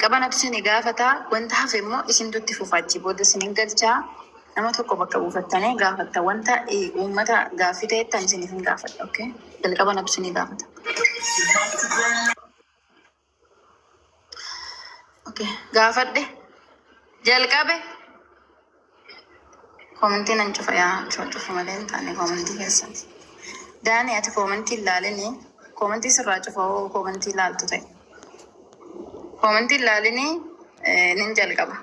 Jalqaba natu isini gaafata, wanta hafe immoo isintu itti fufa achii booda isinin galchaa nama tokko bakka buufattanii gaafatta wanta uummata gaaffii ta'etti ani isiniif hin gaafadha okay jalqaba natu isinii gaafata okay gaafadhe jalqabe koomentii nan cufa yaa cufa cufa malee hin taane koomentii keessatti daani ati koomentii hin laalini koomentii sirraa cufa hoo koomentii laaltu ta'e koomentii hin laalini nin jalqaba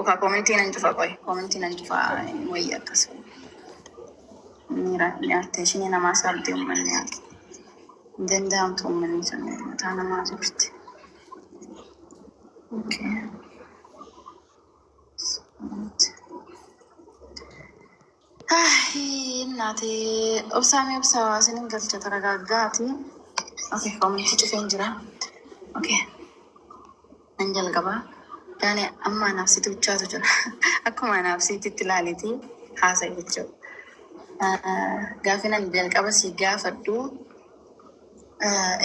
okaa koomentii nan cufa qoy koomentii nan cufa wayya akkas miira attentionii namaa saabdii uummanni yaadu hin danda'amtu uummanni sun mataa namaa turte. Okay. Naate obsaa mee obsaa isinin galcha taragaaggaati. Okay, koomentii cufeen jira. Okay, nan jalqaba. Daani amma anaaf situ bichaatu jira. Akkuma anaaf siititti ilaaliiti haasa'i jechuudha. Gaaffiin ani jalqaba si gaafadhu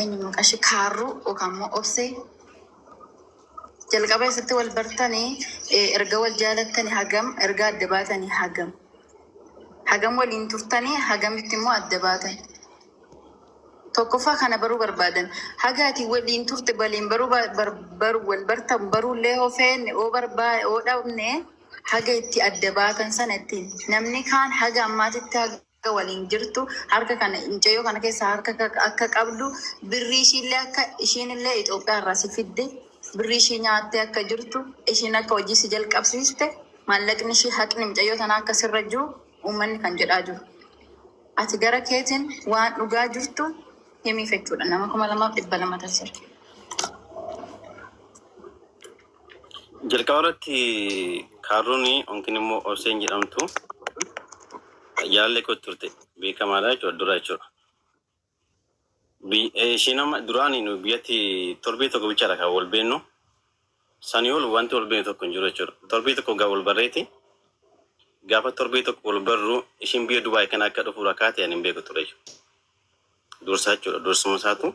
eenyu maqaa ishee kaarruu yookaan immoo obsee jalqaba eessatti wal bartanii erga wal jaalattanii hagam erga adda baatanii hagam hagam waliin turtanii hagamitti immoo adda baatan. Tokkoffaa kana baruu barbaadan. Haga ati waliin turte waliin baruu baru wal bartan baruullee hoo feenne hoo barbaa hoo dhabne haga itti adda baatan sana ittiin namni kaan haga ammaatitti haga waliin jirtu harka kana mucayyoo kana keessa harka akka qabdu birrii ishiillee akka ishiinillee Itoophiyaa irraa si fidde birrii ishii nyaattee akka jirtu ishiin akka hojii si jalqabsiiste maallaqni ishii haqni mucayyoo tanaa akka sirra jiru uummanni kan jedhaa jiru. Ati gara keetiin waan dhugaa jirtu himiif jechuudha. Nama 2200 taasisa. Jalqaba irratti kaarruun yookiin immoo Obseen jedhamtu jaalallee koo turte beekamaadha jechuudha dura jechuudha. Isheen amma duraan nu biyyatti torbee tokko bichaadha kan wal beennu. Sanii ol wanti wal beeknu tokko hin jiru jechuudha. Torbee tokko gaa wal barreeti. Gaafa torbee tokko wal barru ishiin biyya Dubaay kana akka dhufu rakkaa ta'e ani hin beeku ture jechuudha. Dursa jechuudha. Dursuma isaatu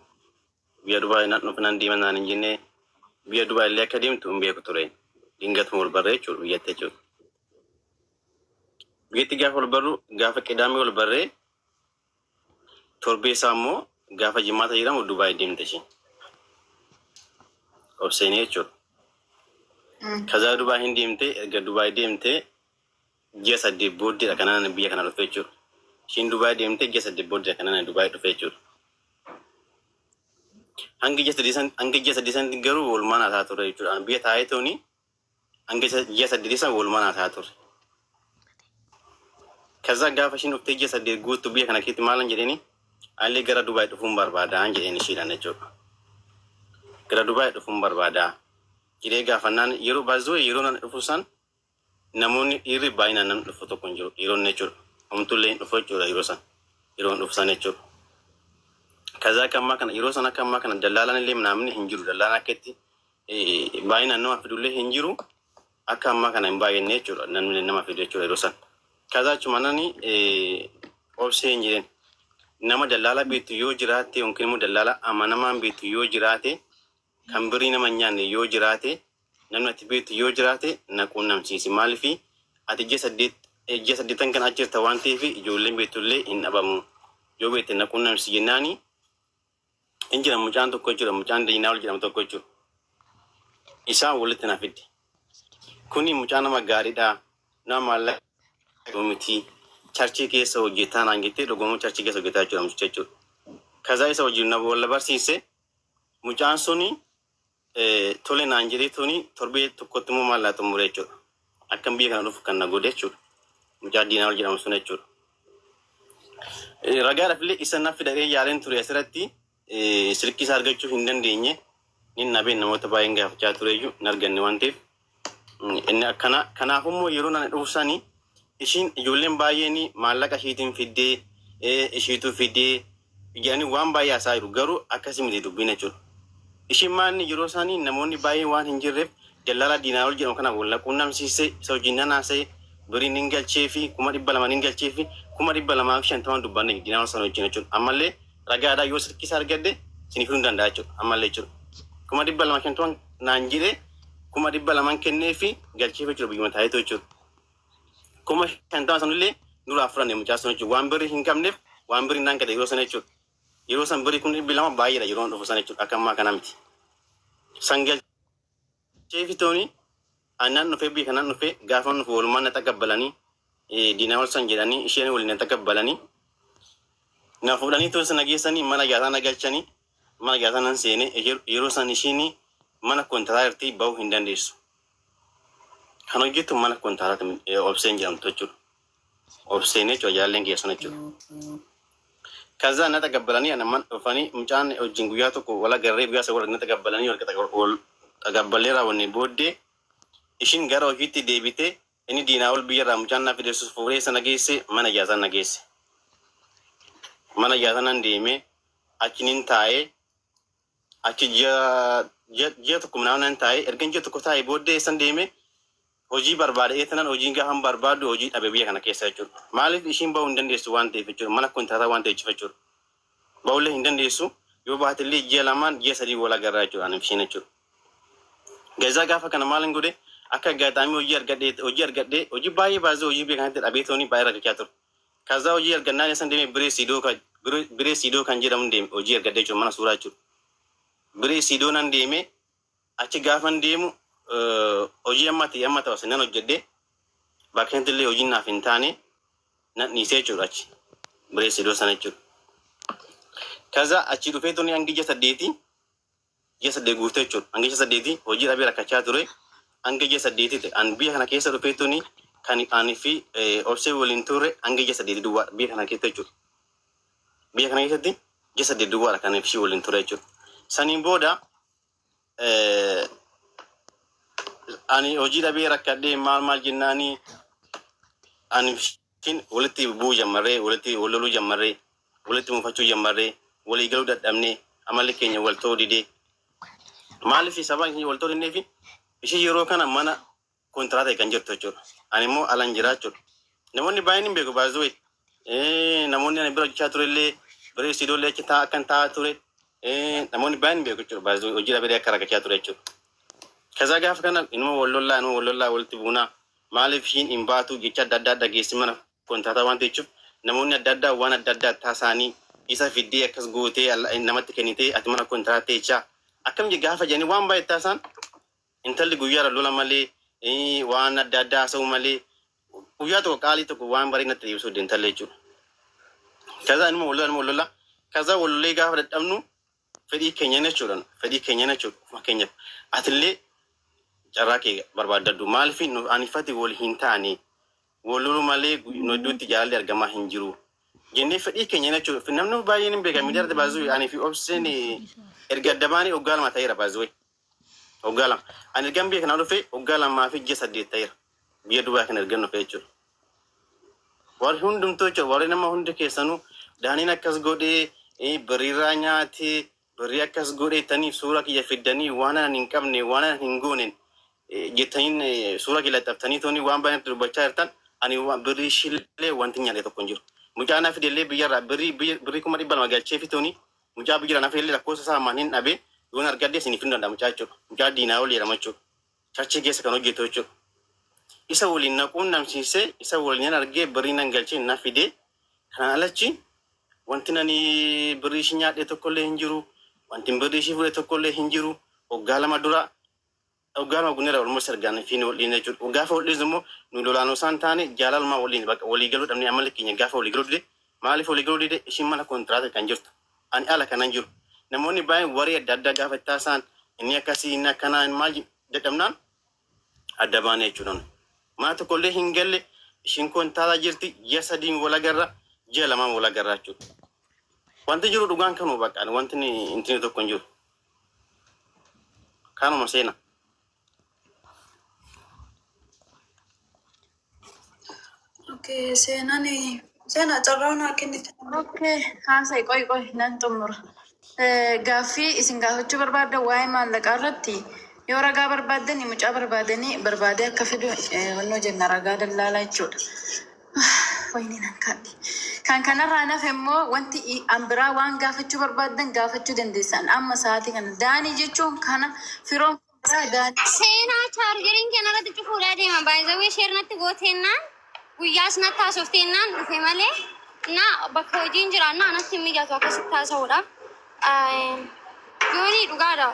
biyya Dubaay nan dhufu nan deema naan hin jenne biyya Dubaay illee akka deemtu hin beeku ture. Dingatuma wal barree jechuudha biyyatti jechuudha. Biyyatti gaafa wal barru gaafa qidaamee wal barree torbee isaa immoo gaafa jimaata jedhamu Dubaay deemte ishiin. Obseenii jechuudha. Kazaa Dubaay hin deemte erga Dubaay deemte ji'a 8 booddeedha kanaan biyya kana dhufe jechuudha. Ishiin Dubaay deemte ji'a 8 booddeedha kanaan Dubaay dhufe jechuudha. Hanga ji'a sadii san hanga ji'a sadii san garuu walumaan haasaa ture jechuudha. Ani biyya taa'ee tooni hanga ji'a saddeetii san walumaan haasaa ture. Kaza gaafa ishiin dhuftee ji'a 8 guuttu biyya kana keessatti maalan jedheeni anillee gara Dubaay dhufuun barbaada jedheen ishiidhaan jechuudha. Gara Dubaay dhufuun barbaada jedhee gaafannaan yeroo baazoo yeroo nan dhufu san namoonni dhiirri baay'inaan namni dhufu tokko hin jiru dhiironni jechuudha. Homtullee hin dhufu jechuudha yeroo san yeroo hin dhufu san jechuudha. Kaza akka ammaa kana yeroo san akka ammaa kana dallaalaan illee namni hin jiru dallaan akka itti baay'inaan nama fidullee hin jiru akka ammaa kana hin baay'anne jechuudha namni nama fidu jechuudha yeroo san. Kaza achuma nani obsee hin jedheen nama dallaala beektu yoo jiraatte yookiin immoo dallaala amanamaan beektu yoo jiraate kan birrii nama hin nyaanne yoo jiraate namni ati beektu yoo jiraate na quunnamsiisi maaliif ati ji'a saddeet ji'a saddeettan kan achi jirta waan ta'eef ijoolleen beektullee hin dhabamu yoo beekte na quunnamsiisi jennaani hin jira mucaan tokko jechuudha mucaan Diinaawol jedhamu tokko jechuudha isaan walitti na fidde kuni mucaa nama gaariidha nama maallaqa miti charchii keessa hojjetaa naan jettee dhugumuu charchii keessa hojjetaa jechuudha mucicha jechuudha. Kazaa isa wajjin na wal barsiise mucaan suni tole naan jedhee tuni torbee tokkotti immoo maal laa xumure jechuudha. Akkan biyya kana dhufu kan na godhe jechuudha. Mucaa Diinaawol jedhamu sun jechuudha. Ragaadhaaf illee isa na fidadhee yaaleen ture asirratti silkii isaa argachuu hin dandeenye. Nin nabeen namoota baay'een gaafachaa tureyyuu hin arganne waan ta'eef. Inni akkana kanaaf immoo yeroo nani dhufu sani ishiin ijoolleen baay'een maallaqa ishiitiin fiddee ishiitu fiddee jedhanii waan baay'ee haasaa jiru garuu akkasii miti dubbiin jechuudha. Ishiin maalni yeroo isaanii namoonni baay'een waan hin jirreef dallaalaa Diinaa'ol jedhamu kana wal quunnamsiisee isa wajjin nan haasa'e birrii nin galchee fi 200,000 nin galchee fi 250,000 dubbanne Diinaa'ol sana wajjin jechuudha. Ammallee ragaadhaa yoo silkii isaa argadhe isinii fiduu hin danda'a jechuudha. Ammallee jechuudha. 250,000 naan jedhee 200,000 kennee fi galcheef jechuudha biyyuma taa'eetu jechuudha. 50,000 sanillee nurraa fudhanne mucaa sun jechuudha. Waan birrii hin qabneef waan birrii naan gade yeroo sana jechuudha. Yeroo san birrii 200,000 baay'eedha yeroo dhufu sana jechuudha. Akka ammaa kana miti. San galcheefi tooni anaan dhufee biyya kanaan dhufee gaafa dhufu walumaan na taqabbalanii diinaa ol san jedhanii isheen waliin na taqabbalanii na fuudhanii tola sana geessanii mana nyaataa na galchanii mana nyaataa nan seene yeroo san ishiin mana kontaraa irratti bahuu hin dandeessu. Kan hojjettu mana kontaraatti obseen jedhamtu jechuudha. Obseen jechuudha jaalalleen keessan jechuudha. Kaza na taqabbalanii ana dhufanii mucaan wajjin guyyaa tokko wal agarree guyyaa isa wal na taqabbalanii wal taqabballee raawwanne booddee ishiin gara hojiitti deebitee inni diinaa ol biyyarraa mucaan na fide fuudhee sana geesse mana ijaarsaa na geesse. Mana ijaarsaa nan deemee achiniin taa'ee achi ji'a tokko minaan nan taa'ee erga ji'a tokko taa'ee booddee san deemee hojii barbaade tanan hojiin gaafa barbaadu hojii dhabe biyya kana keessa jechuudha. Maaliif ishiin bahuu hin dandeessu waan ta'eef jechuudha. Mana kontiraataa waan ta'eef jechuudha. Bahullee hin dandeessu yoo baatellee ji'a lamaan ji'a sadii wal agarraa jechuudha aniif ishiin jechuudha. Gazaa gaafa kana maal hin godhe akka aggaataamii hojii argadhee hojii baay'ee baasee hojii biyya kanatti dhabee tooni baay'ee rakkachaa ture. Kazaa hojii argannaan isaan deemee biree siidoo kan jedhamu deeme hojii argadhee jechuudha mana suuraa jechuudha. Biree siidoo nan deemee achi gaafan deemu hojii amma ta'e amma ta'u nan hojjedhee bakka kanatti illee hojiin naaf hin taane nan dhiisee jechuudha achi biree siidoo sana jechuudha. Kaza achi dhufee tuni hanga ji'a saddeet guuttee jechuudha. Hanga ji'a saddeeti hojii dhabee rakkachaa ture. Hanga ji'a saddeeti ta'e an biyya kana keessa dhufee tuni kan ani fi obsee waliin turre hanga ji'a saddeeti duwwaadha biyya kana keessa jechuudha. Biyya kana keessatti ji'a saddeet duwwaadha kan ishii waliin ture jechuudha. Saniin booda ani hojii dhabee rakkadhee maal maal jennaanii ani ishiin walitti bu'uu jammarree walitti wal loluu jammarree walitti muufachuu jammarree walii galuu dadhabnee amalli keenya wal ta'uu didee. Maaliif sababa keenya wal ta'uu didnee fi ishii yeroo kana mana kontiraata kan jirtu jechuudha. Ani immoo alan jira jechuudha. Namoonni baay'een hin beeku baay'ee. Namoonni ani bira hojjechaa ture illee biree siidollee achi taa'aa akkan taa'aa ture. Namoonni baay'een hin beeku jechuudha baay'ee hojii dhabee akka rakkachaa ture jechuudha. Kaza gaafa kana inuma wal lollaa walitti buunaa maaliif ishiin hin baatu jecha adda addaa dhageessi mana kontiraataa waan ta'eef namoonni adda addaa waan adda addaa taasisanii isa fiddee akkas gootee namatti kennitee ati mana kontiraataa teechaa akkam gaafa jedhanii waan baay'ee taasisan intalli guyyaarra lola malee waan adda addaa haasa'u malee guyyaa tokko qaalii tokko waan bareedinatti deebisuu intalli jechuudha. Kaza inuma wal lolla kaza wal lollee gaafa dadhabnu fedhii keenya jechuudha fedhii keenya jechuudha fakkeenyaaf atillee carraa kee barbaaddadhu maaliif anifati wal hin taane wal loluu malee nu idduutti jaalalli argamaa hin jiru jennee fedhii keenya jechuudha namni baay'een hin beekan miidiyaa irratti baasuu ani fi obseen erga adda baanee waggaa lama ta'eera baasuu waggaa lama ani ergan biyya kanaa dhufe waggaa lamaa fi ji'a saddeet ta'eera biyya Dubaay kana ergan dhufe jechuudha. Warri hundumtuu jechuudha warri nama hundi keessanuu daaniin akkas godhee birriirraa nyaatee birrii akkas godhee tanii suura kiyya fiddanii waan anan hin qabne waan anan hin goone jettaniin suura kiyya laxxaftanii tooni waan baay'ee dubbachaa jirtan ani birrii shillee wanti nyaadhe tokko hin jiru. Mucaa na fidellee biyyarraa birrii 200,000 galchee fi tooni mucaa biyyarraa na fidellee lakkoofsa isaa ammaan hin dhabe yoon argadde isiniif hin danda'a mucaa jechuudha. Mucaa diinaa ol jedhama jechuudha. Chachii keessa kan hojjetu jechuudha. Isa waliin naquun namsiisee isa waliin argee birrii nan galchee na fide kanaan alachi wanti nani birrii ishii nyaadhe tokkollee hin jiru. Wanti birrii ishii fudhe tokkollee hin jiru. Waggaa lama dura waggaa lama guuneera olmoos ergaan fi waliin jechuudha. Gaafa waliin immoo nu lolaan osoo hin taane jaalalumaa waliin bakka walii galuu dhabnee amalli keenya gaafa walii galuu dide maaliif walii galuu dide ishiin mana kontiraata kan jirtu. Ani ala kanan jiru. Namoonni baay'een waree adda addaa gaafa taasisan inni akkasii inni akkanaa maal dadhabnaan adda baane jechuudha. Mana tokkollee hin galle ishiin kontiraata jirti ji'a sadiin wal agarra ji'a lamaan wal agarra jechuudha. Wanti jiru dhugaan kanuma bakka wanti intini tokko hin jiru. Kanuma seena. Okay, seenaan seenaa carraa naa kennite. Okay, haasa'e qoy qoy nan xumura. Gaaffii isin gaafachuu barbaaddan waa'ee maallaqaa irratti yoo ragaa barbaaddan mucaa barbaadanii barbaadee akka fidu wannoo jenna ragaa dallaalaa jechuudha. Wayni nan kaadhi. Kan kanarraa nafe immoo wanti an biraa waan gaafachuu barbaaddan gaafachuu dandeessan amma sa'aatii kana daanii jechuun kana firoon Daani. Seenaa chaarjeriin kee narratti cufuudhaa deema. Baay'ee share natti gooteennaan guyyaas natti haasofteenaan dhufe malee na bakka hojiin jiraannaa anatti hin mijatu akkasitti haasa'uudhaaf. Yoonii dhugaadha.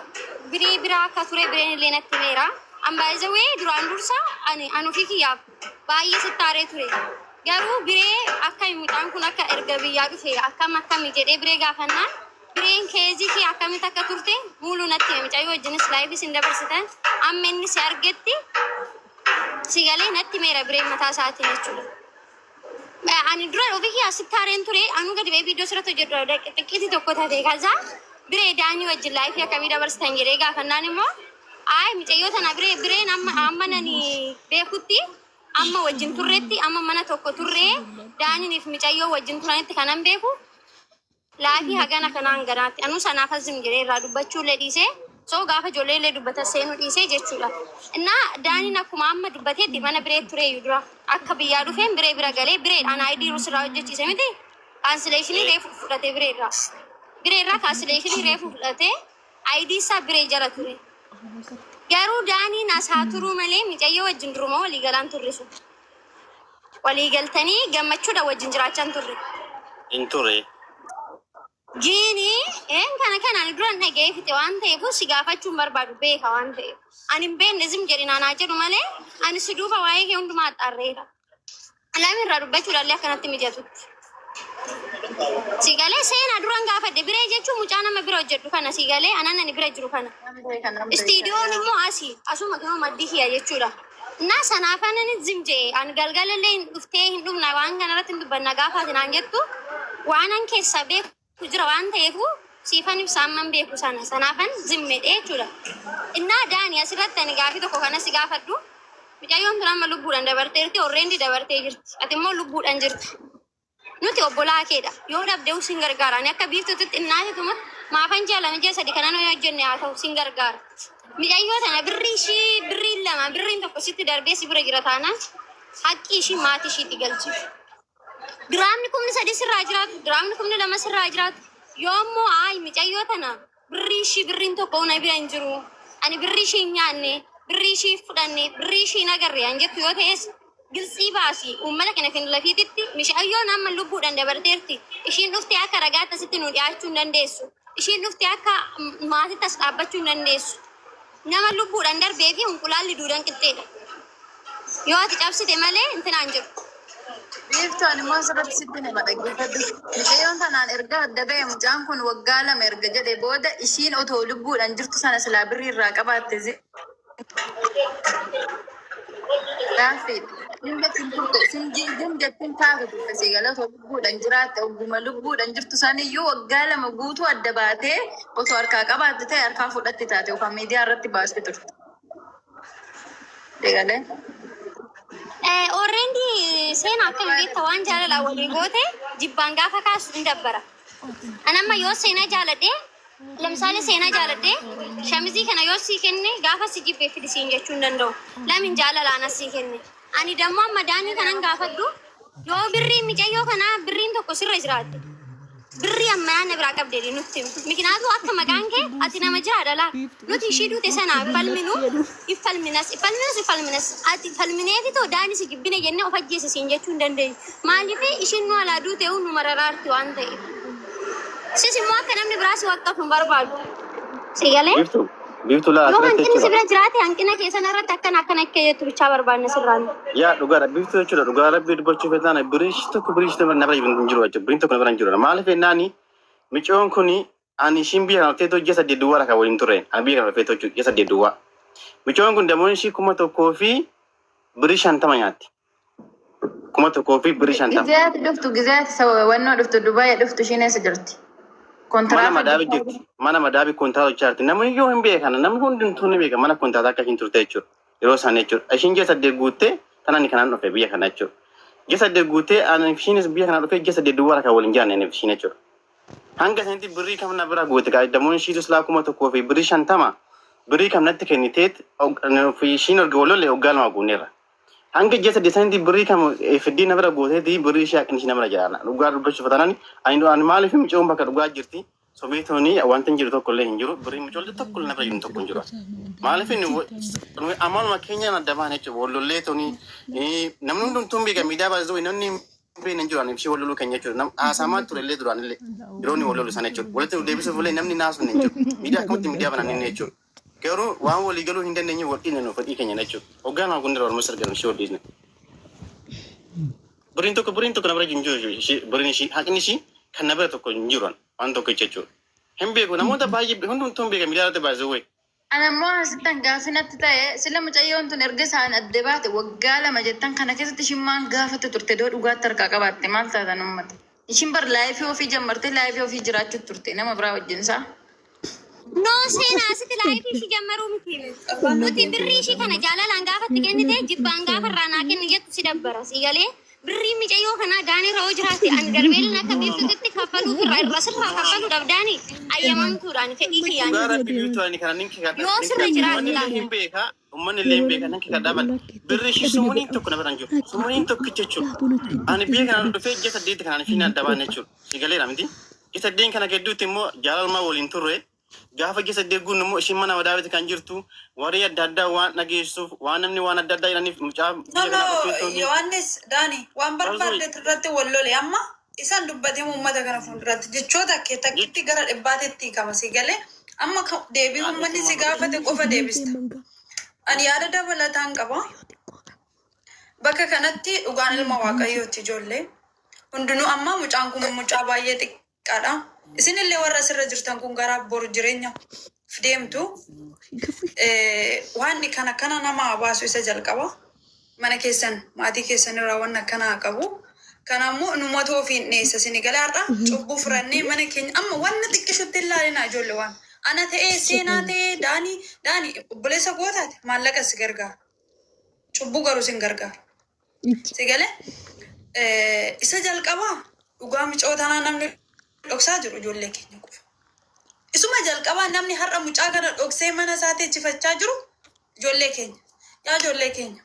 Biree biraa akka ture bireen illee natti himeera. An baay'ee duraan dursa ani an ofii kiyyaaf baay'ee sittaaree ture. Garuu biree akka mucaan kun akka erga biyyaa dhufe akkam akkami jedhee biree gaafannaan bireen keezii kee akkamitti akka turte muuluu natti hime. Mucayyoo wajjinis live isin dabarsitan amma inni si argetti si galee natti himeera bireen mataa isaatiin jechuudha. Ani dura ofii kiyyaa sittaareen ture, anuu gadi ba'ee viidiyoo sirratti hojjedhu xiqqeetii tokko taate kazaa biree daanii wajjin live akkamii dabarsitan jedhee gaafannaan immoo ayi mucayyoo tana biree bireen amma amma nani beekutti amma wajjin turretti, amma mana tokko turree daaniiniif mucayyoo wajjin turanitti kanan beeku live hagana kanaan ganaatti anuu sanaaf azim jedhee irraa dubbachuullee dhiisee soo gaafa ijoollee illee dubbata seenuu dhiisee jechuudha. Innaa daaniin akkuma amma dubbateetti mana biree tureeyyuu dura akka biyyaa dhufeen biree bira galee biree ana ID irraa hojjechiise miti, cancellation reefu fudhatee biree irraa. Biree irraa cancellation reefu fudhatee ID isaa biree jala ture. Garuu daaniin as haa turuu malee mucayyoo wajjin duruma walii galaan turre sun. Walii galtanii gammachuudha wajjin jiraachaa hin turre. Hin turre. Giini een kana kana ani duran dhaga'ee fixe waan ta'eef si gaafachuun barbaadu beeka waan ta'eef. Ani hin beekne zim jedhi naanaa jedhu malee ani si duuba waa'ee kee hundumaa axxaarreera. Lami irraa dubbachuudhaallee akkanatti mijatutti. Si galee, seenaa duran gaafadhe, biree jechuun mucaa nama bira hojjedhu kana, si galee, anan ani bira jiru kana. Istiidiyoon immoo asii asuma kanuma maddii kiyya jechuudha. Na sanaaf anan zim jedhe, ani galgalallee hin dhuftee hin dhumna waan kanarratti hin dubbanna gaafa ati naan jettu waan an keessaa beeku jira waan ta'eefu siifan ibsa amman beeku sana sanaafan zimmedhe jechuudha. Innaa Daani, asirratti ani gaafii tokko kana si gaafadhu. Mucayyoon tun amma lubbuudhaan dabarteerti, horreendi dabartee jirti. Ati immoo lubbuudhaan jirti. Nuti obbolaa keedha. Yoo dhabdee sin gargaara. Ani akka biiftuutti xinnaatituma maafan ji'a 2, ji'a 3 kanan yoo hojjenne haa ta'u sin gargaara. Mucayyoo tana birrii ishii, birriin 2, birriin 1 sitti darbee si bira jira taanaan haqqi ishii maatii ishiitti galchiif. Diraamni 3000 sirraa jiraatu, diraamni 2000 sirraa jiraatu. Yoo immoo ayi mucayyoo tana birrii ishii birriin 1 na bira hin jiru. Ani birrii ishii hin nyaanne, birrii ishii fudhanne, birrii ishii hin agarre an jettu yoo ta'es giltsii baasi uummata kana fin lafiititti mucayyoon amma lubbuudhaan dabarteerti. Ishiin dhuftee akka ragaatti asitti nu dhiyaachuu hin dandeessu. Ishiin dhuftee akka maatitti as dhaabbachuu hin dandeessu. Nama lubbuudhaan darbee fi hunqulaalli duudaan qixxeedha. Yoo ati cabsite malee intinaan jiru. Biiftuu, ani immoo asirratti sitti nama dhaggeeffadhu. Mucayyoon tanaan erga adda ba'e mucaan kun waggaa 2 erga jedhe booda ishiin otoo lubbuudhaan jirtu sana silaa birrii irraa qabaatte gaaffiidha. Zim turte zim jettiin taate turte, si galee, otoo lubbuudhaan jiraatte ogguma lubbuudhaan jirtu saniyyuu waggaa 2 guutuu adda baatee otoo harkaa qabaatte ta'e harkaa fudhatti taate yookaan miidiyaa irratti baasti turte. Si galee. Already seenaa akkam beekta, waan jaalala walii goote jibbaan gaafa kaasu hin dabbara. Ani amma yoo seenaa jaaladhee, lamsaale seenaa jaaladhee shamizii kana yoo sii kenne gaafa si jibbee fidi siin jechuu hin danda'u. Lamin jaalalaan as sii kenne. Ani dammoo amma daanii kanan gaafadhu, yoo birrii micayyoo kanaa birriin 1 sirra jiraatte, birrii ammayyaa na biraa qabdee nutti himi. Mikinaatu akka maqaan kee ati nama jiraadha laa. Nuti ishii duute sana falminu iffalminas iffalminas iffalminas ati falmineefi too daani si jibbine jennee of ajjeese siin jechuu hin dandeenyu. Maaliif ishiin nu alaa duute nu mararaarti waan ta'eef. Sis immoo akka namni biraa si waqqafu hin barbaadu. Si galee? Biiftuu, biiftuu laa Yoo asirratti hanqinni si jechuudha. bira jiraate hanqina keessan irratti akkana akkana akka jettu bichaa barbaanna sirraan. Yaa, dhugaadha biiftuu jechuudha. Dhugaa rabbii dubbachuu feetaan birrii tokko, birrii tokko na bira hin jiru jechuudha. Birriin 1 na bira hin jiru. Maaliif jennaani micoon kuni ani ishiin biyya kana dhufteetoo ji'a 8 duwwaa kan waliin turre. Ani biyya kana dhufeetoo ji'a 8 duwwaa. Micoon kun damoon ishii 1050 nyaatti. 1050. Gizeeti dhuftu, gizeeti sababa wannoo dhuftu, Dubaayii dhuftu, ishiin eessa jirti? Mana Kontiraata madaabi jirti. Mana madaabi kontaata hojjechaa jirti. Namni iyyuu hin beekan. Namni hundumtuu ni beeka mana kontaata akka ishiin turte jechuudha. Yeroo isaan jechuudha. Ishiin ji'a 8 guuttee tanani kanaan dhufe biyya kana jechuudha. Ji'a 8 guuttee ani ishiinis biyya kana dhufee ji'a 8 duwwaa kan waliin jiran ani ishiin jechuudha. Hanga isinitti birrii kam na bira goote gaa damoon ishiitu silaa 1050 birrii kam natti kenniteet ishiin erga walolle waggaa 2 guunneerra. Hanga ji'a 8 sanitti birrii kam fiddii na bira gooteeti birrii ishee haqni ishii na bira jira. Dhugaa dubbachuuf taanaan ani maaliif micoon bakka dhugaa jirti. Sobeetooni wanta hin jiru tokko illee hin jiru. Birrii mucoollee tokko illee nafa jiru tokko hin jiru. Maaliif inni amaluma keenyaan adda bahan jechuudha. Wallollee toni namni hundumtuu hin beeka, miidiyaa baasuu namni hin beekne hin jiru. Ani ishee walloluu keenya jechuudha. Haasamaa ture illee duraan illee yeroo inni wallolu sana jechuudha. Walitti nu deebisuuf illee namni naasuu hin jiru. Miidiyaa akkamitti miidiyaa banan inni jechuudha. Garuu waan walii galuu hin dandeenye wal dhiisne, nu fedhii keenya jechuudha. Hoggaa nama gundira orma sargan ishee wal dhiisne. Birriin tokko na bira hin jiru. Birriin ishii, haqni ishii kan na bira tokko hin jiru waan tokko jechuudha. Hin beeku, namoota baay'ee hundumtuu hin beeka miidiyaa irratti baasuu wayi. Ana immoo asittan gaaffii natti ta'e, sila mucayyoon tun erga isaan adda baate waggaa 2 jettan kana keessatti ishiin maan gaafatte turte? Doo dhugaatti harkaa qabaatte maal taatan uummata? Ishiin bar life ofii jammartee life ofii jiraachuu turte nama biraa wajjin isaa. No, seenaa asitti life ishii jammaruu miti. Nuti birrii ishii kana jaalalaan gaafatti kennite, jibbaan gaafa irraa naa kenni jettu si dabbara. Si galee birrii micayyoo kanaa daanii irra hoo jiraatte, ani darbeelin akka beektutti kaffaluuf irraa irra sirraa kaffaluu dhabdaani ayyamamtuudhaan fedhii kiyyaan. Dhugaa rabbi biiftuu ani kana nin kikadha. Yoo sirra jiraate Uummanni illee laata. hin beeka. Uummanni illee hin beeka, nan kikadha malee. Birri ishii sumuuniin tokko na bira hin jiru. Sumuuniin tokkicha jechuudha. Ani biyya kana dhufee ji'a 8 kanaan ishiin adda baane jechuudha. Si galeera miti. Ji'a 8 kana gidduutti immoo jaalalmaa waliin turre. Gaafa ji'a 8 guunnu immoo ishiin mana madaabiti kan jirtu, warri adda addaa waan dhageessuuf, waan namni waan adda addaa jedhaniif mucaa No, biyya no, kana dhufee tuni. Yohaannis, Daani, waan Barzuu barbaadde irratti wal lole. Amma isaan dubbatee uummata kana fuulduratti jechoota kee takkitti gara dhibbaatetti hiikama, si galee? Amma deebii uummanni si gaafate qofa deebista. Ani yaada dabalataan qaba. Bakka kanatti dhugaan ilma Waaqayyooti ijoollee. Hundinuu amma mucaan kun mucaa baay'ee xiqqaadha. Isinillee warra asirra jirtan kun gara boru jireenya deemtu. Waan kana kana nama baasu isa jalqaba. Mana keessan, maatii keessan irraa waan akkanaa qabu. Kanaammoo numatu ofiin dhiyeessa isin galee? Har'a cubbuu furannee mana keenya amma wanna xiqqishutti hin laalina ijoollee. Waan ana ta'ee, seenaa ta'ee, Daanii, Daanii obboleessa gootaate, maallaqa si gargaara. Cubbuu garuu sin gargaara. Si galee? Isa jalqabaa dhugaa micoo tanaa namni dhoksaa jiru ijoollee keenya qofa. Isuma jalqabaa namni har'a mucaa kana dhoksee mana isaa teechifachaa jiru ijoollee keenya. Yaa ijoollee keenya.